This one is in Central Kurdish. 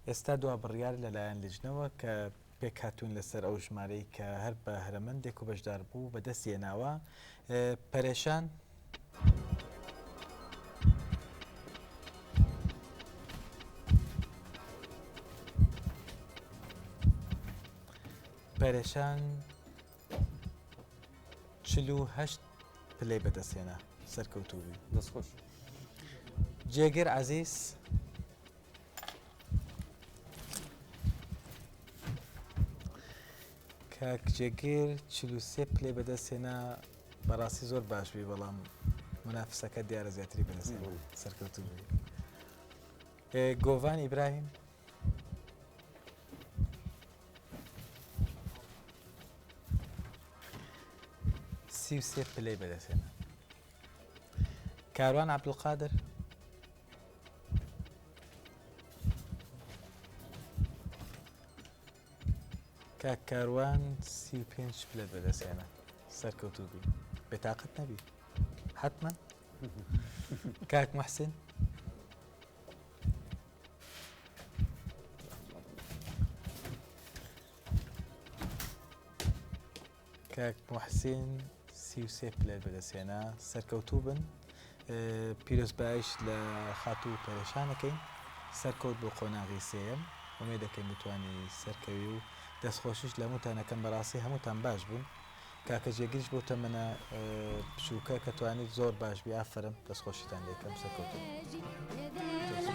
ئێستا دوا بڕیار لەلایەن لیژنەوە کە پێکهاتوون لەسەر ئەو ژمارەی کە هەر بەهرەمەندێک و بەشداربوو بەدەستی هێناوە پەرێشان پەرێشان 48 پلەی بەدەستهێنا سەرکەوتوو بووی. دەستخۆش. جێگر عەزیز. کاک جێگر 43 پلەی بەدەستهێنا بەڕاستی زۆر باش بووی بەڵام منافسەکە دیارە زیاتری بەدەستهێنا سەرکەوتوو بووی. گۆڤان ئیبراهیم. 33 پلەی بەدەستهێنا. کاروان عەبدولقادر. کاک کاروان 35 پلەت بەدەستهێنا سەرکەوتوو بی بێتاقەت نەبی حتمما کاک محسن کاک موحسین 33 پلەت بەدەستهێنا سەرکەوتوو بن پیرۆزبایش لە خاتوو پەرێشانەکەین سەرکەوت بۆ قۆناغی سێیەم ئومێد دەکەین بتوانی سەرکەوی و دەستخۆشیش لە هەمووتان ئەکەم بەڕاستی هەمووتان باش بوون کاکە جێگریش بۆ تەمەنە بچووکە کە توانیت زۆر باش بی ئافەرم دەستخۆشیتان لێکەم سەرکەوتوو بن.